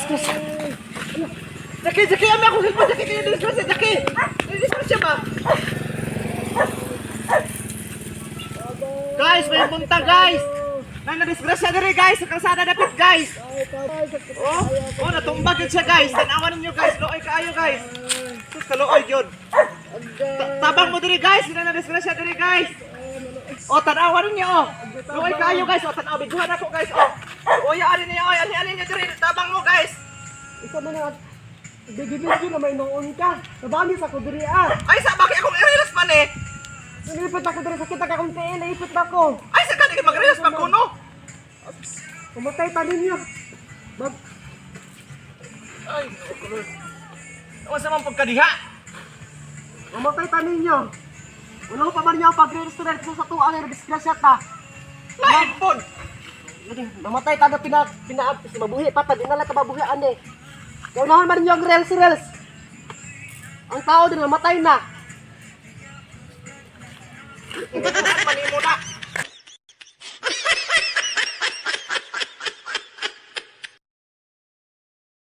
Disgrasya. Jackie, Jackie, ami akong cellphone. Jackie, kaya disgrasya, Jackie. Disgrasya ba? Guys, may punta, guys. Nay na disgrasya diri, guys, sa kalsada dapit, guys. Oh, oh, natumbag yun siya, guys. Tanawan ninyo, guys. Looy kaayo, guys. Sus, kaluoy yun. Tabang mo diri, guys. Sila na disgrasya diri, guys. Oh, tanawan ninyo, oh. Luoy kaayo, guys. Oh, tanaw biguhan ako, guys. Oh. Uya ani niyo, oy, ani ani niyo diri. Tabang mo, guys. Isa man ang bigibigyo na may noon ka. Nabangis ako diri ah. Ay, sa bakit akong i-relax man eh. Nalipot ako diri, sakit ako akong tiil, naipot na ako. Ay, sa kani mag-relax man kuno. Pumatay pa ninyo. Mag Ay, kulo. Unsa man pagkadiha? Mamatay ta ninyo. Wala ko pa man niya ang pag-restaurant sa tuwa ang disgrasya ta. Lain pod. Namatay ta na pina pina mabuhi pa ta, di na lang ta mabuhi ane. Kaya unahon man ninyo ang rails rails. Ang tao din namatay na.